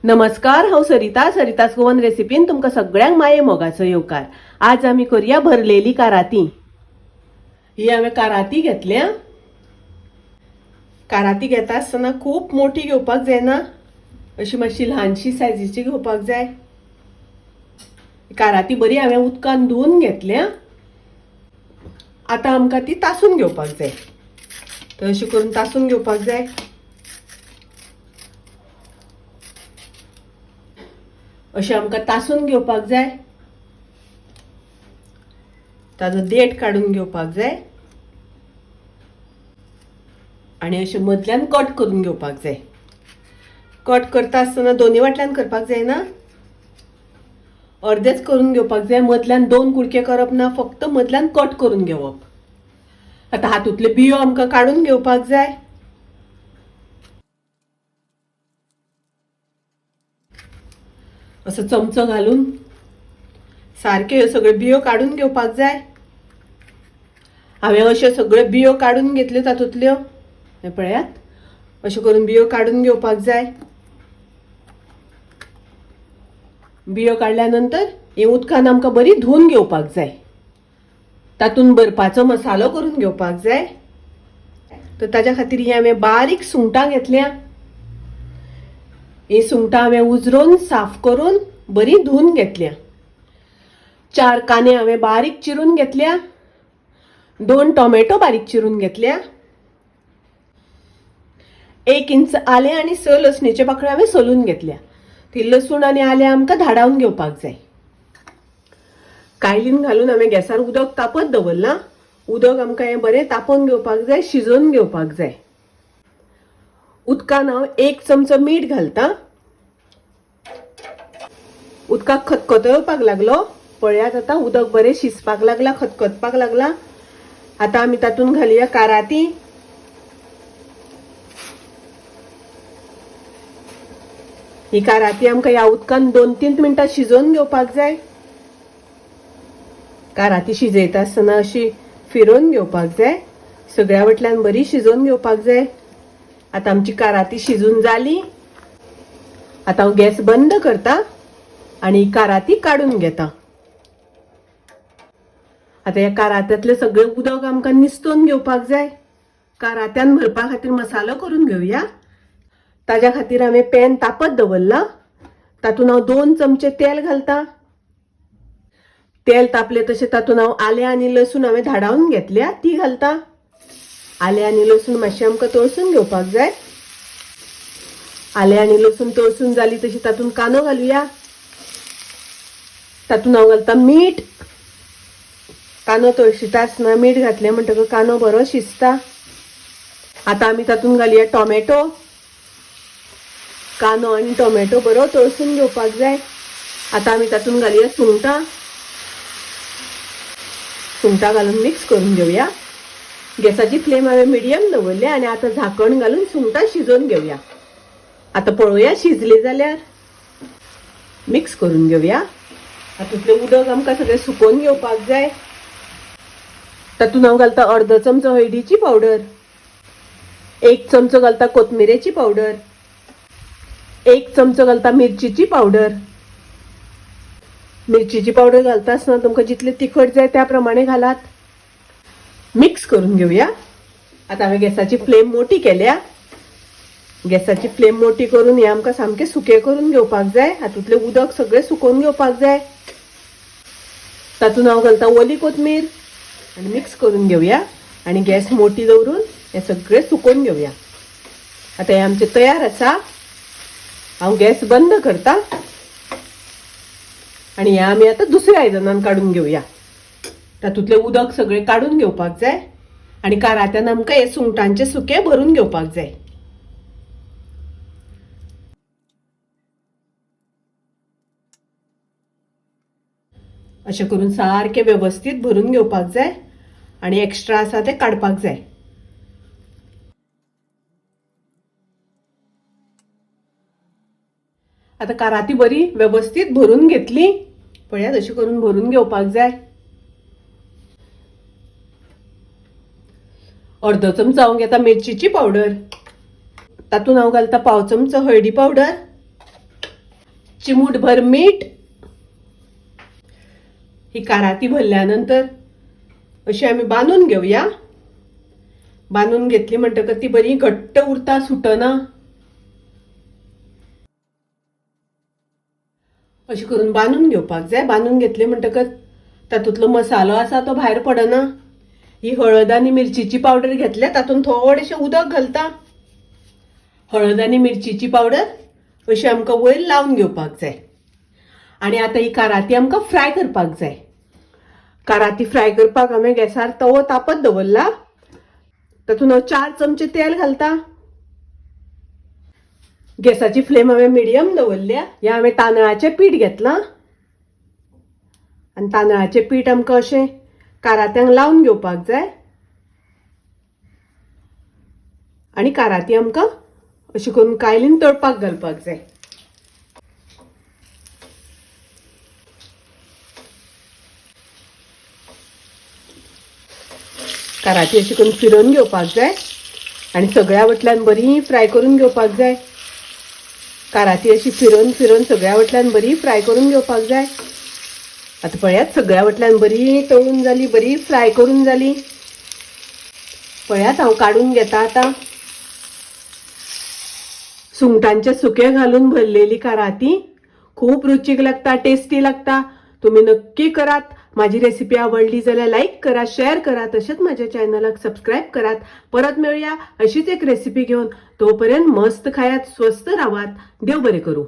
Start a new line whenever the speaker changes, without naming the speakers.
नमस्कार, हांव सरिता. सरितास गोवन रेसिपीन तुमकां सगळ्यांक माये मोगाचो येवकार. आज आमी करुया भरलेली काराती. ही हांवें काराती घेतल्या. काराती घेता आसतना खूब मोठी घेवपाक जायना, अशी मातशी ल्हानशी सायजीची घेवपाक जाय. काराती बरी हांवें उदकान धुवन घेतल्या. आतां आमकां ती तासून घेवपाक जाय. तर अशी करून तासून घेवपाक जाय. अशें आमकां तासून घेवपाक जाय. ताजो देठ काडून घेवपाक जाय आनी अशें मदल्यान कट करून घेवपाक जाय. कट करता आसतना दोनी वाटल्यान करपाक जायना, अर्देच करून घेवपाक जाय. मदल्यान दोन कुडके करप ना, फक्त मदल्यान कट करून घेवप. आतां हातूंतले बियो आमकां काडून घेवपाक जाय. असो चमचो घालून सारक्यो ह्यो सगळ्यो बियो काडून घेवपाक जाय. हांवें अश्यो सगळ्यो बियो काडून घेतल्यो तातूंतल्यो. हें पळयात, अशें करून बियो काडून घेवपाक जाय. बियो काडल्या नंतर ही उदकान आमकां बरी धुवन घेवपाक जाय. तातूंत भरपाचो मसालो करून घेवपाक जाय. तर ताज्या खातीर ही हांवें बारीक सुंगटां घेतल्या. ही सुंगटां हांवें उजरोवन साफ करून बरी धुवन घेतल्या. 4 कांदे हांवें बारीक चिरून घेतल्या. 2 टोमॅटो बारीक चिरून घेतल्या. 1 इंच आलें आनी 6 लसणीचे पाकळ्यो हांवें सोलून घेतल्या. ती लसूण आनी आलें आमकां धाडावन घेवपाक जाय. कायलीन घालून हांवें गॅसार उदक तापत दवरलां. उदक आमकां हें बरें तापोवन घेवपाक जाय, शिजोवन घेवपाक जाय. उदकान हांव 1 चमचो मीठ घालता. उदकाक खतखतो येवपाक लागलो. पळयात आतां उदक बरें शिजपाक लागला, खतखतपाक लागला. आतां आमी तातूंत घालया काराती. ही काराती आमकां ह्या उदकान 2-3 मिनटां शिजोवन घेवपाक जाय. काराती शिजयता आसतना अशी फिरोवन घेवपाक जाय, सगळ्या वटल्यान बरी शिजोवन घेवपाक जाय. आतां आमची काराती शिजून जाली. आतां हांव गॅस बंद करता आनी काराती काडून घेता. आतां ह्या कारात्यांतलें सगळें उदक आमकां निस्तोवन घेवपाक जाय. कारात्यान भरपा खातीर मसालो करून घेवया. ताज्या खातीर हांवें पॅन तापत दवरलां. तातूंत हांव 2 चमचे तेल घालता. तेल तापलें तशें तातूंत हांव आलें आनी लसूण हांवें धाडावन घेतल्या ती घालता. आलें आनी लसूण मातशें आमकां तळसून घेवपाक जाय. आलें आनी लसूण तळसून जाली तशी तातूंत कांदो घालुया. तातूंत हांव घालता मीठ. कांदो तळशिता आसतना मीठ घातलें म्हणटकच कांदो बरो शिजता. आतां आमी तातूंत घालया टोमॅटो. कांदो आनी टोमॅटो बरो तळसून घेवपाक जाय. आतां आमी तातूंत घालया सुंगटां. सुंगटां घालून मिक्स करून घेवया. गॅसाची फ्लेम हांवें मिडियम दवरल्या आनी आतां झाकण घालून सुंगटां शिजोवन घेवया. आतां पळोवया शिजली जाल्यार मिक्स करून घेवया. हातूंतलें उदक आमकां सगळें सुकोवन घेवपाक जाय. तातूंत हांव घालता अर्दो चमचो हळदीची पावडर, 1 चमचो घालता कोथमिरेची पावडर, 1 चमचो घालता मिरचीची पावडर. मिरचीची पावडर घालता आसतना तुमकां जितलें तिखट जाय त्या प्रमाणे घालात. मिक्स करून घेवया. आतां हांवें गॅसाची फ्लेम मोठी केल्या. गॅसाची फ्लेम मोठी करून हें आमकां सामकें सुकें करून घेवपाक जाय. हातूंतलें उदक सगळें सुकोवन घेवपाक जाय. तातूंत हांव घालता ओली कोथमीर आनी मिक्स करून घेवया. आनी गॅस मोठी दवरून हें सगळें सुकोवन घेवया. आतां हें आमचें तयार आसा. हांव गॅस बंद करता आनी हें आमी आतां दुसऱ्या आयदनान काडून घेवया. तातूंतलें उदक सगळें काडून घेवपाक जाय आनी कारात्यान आमकां हें सुंगटांचें सुकें भरून घेवपाक जाय. अशें करून सारकें वेवस्थीत भरून घेवपाक जाय आनी एक्स्ट्रा आसा तें काडपाक जाय. आतां काराती बरी वेवस्थीत भरून घेतली. पळयात अशें करून भरून घेवपाक जाय. अर्दो चमचो हांव घेता मिरचीची पावडर. तातूंत हांव घालता 1/4 चमचो हळदी पावडर, चिमूटभर मीठ. ही काराती भरल्यानंतर अशी आमी बांदून घेवया. बांदून घेतली म्हणटकच ती बरी घट्ट उरता, सुटना. अशी करून बांदून घेवपाक जाय. बांदून घेतले म्हणटकच तातूंतलो मसालो आसा तो भायर पडना. ही हळद आनी मिरचीची पावडर घेतल्या, तातूंत थोडेशें उदक घालता. हळद आनी मिरचीची पावडर अशी आमकां वयर लावन घेवपाक जाय. आनी आतां ही काराती आमकां फ्राय करपाक जाय. काराती फ्राय करपाक हांवें गॅसार तवो तापत दवरला. तातूंत हांव 4 चमचे तेल घालता. गॅसाची फ्लेम हांवें मिडियम दवरल्या. हें हांवें तांदळाचें पीठ घेतलां आनी तांदळाचें पीठ आमकां अशें कारात्यांक लावन घेवपाक जाय. आनी काराती आमकां अशी करून कायलीन तळपाक घालपाक जाय. काराती अशी करून फिरोवन घेवपाक जाय आनी सगळ्या वटल्यान बरी फ्राय करून घेवपाक जाय. काराती अशी फिरोवन फिरोवन सगळ्या वटल्यान बरी फ्राय करून घेवपाक जाय. आतां पळयात, सगळ्या वटल्यान बरी तळून जाली, बरी फ्राय करून जाली. पळयात, हांव काडून घेता आतां. सुंगटांचें सुकें घालून भरलेली काराती खूब रुचीक लागता, टेस्टी लागता. तुमी नक्की करात. माझी रेसिपी आवडली जाल्यार लायक करा, शेअर करा, तशेंच माझ्या चॅनलाक सबस्क्राईब करात. परत मेळूया अशीच एक रेसिपी घेवन. तोपर्यंत मस्त खायात, स्वस्थ रावात. देव बरें करूं.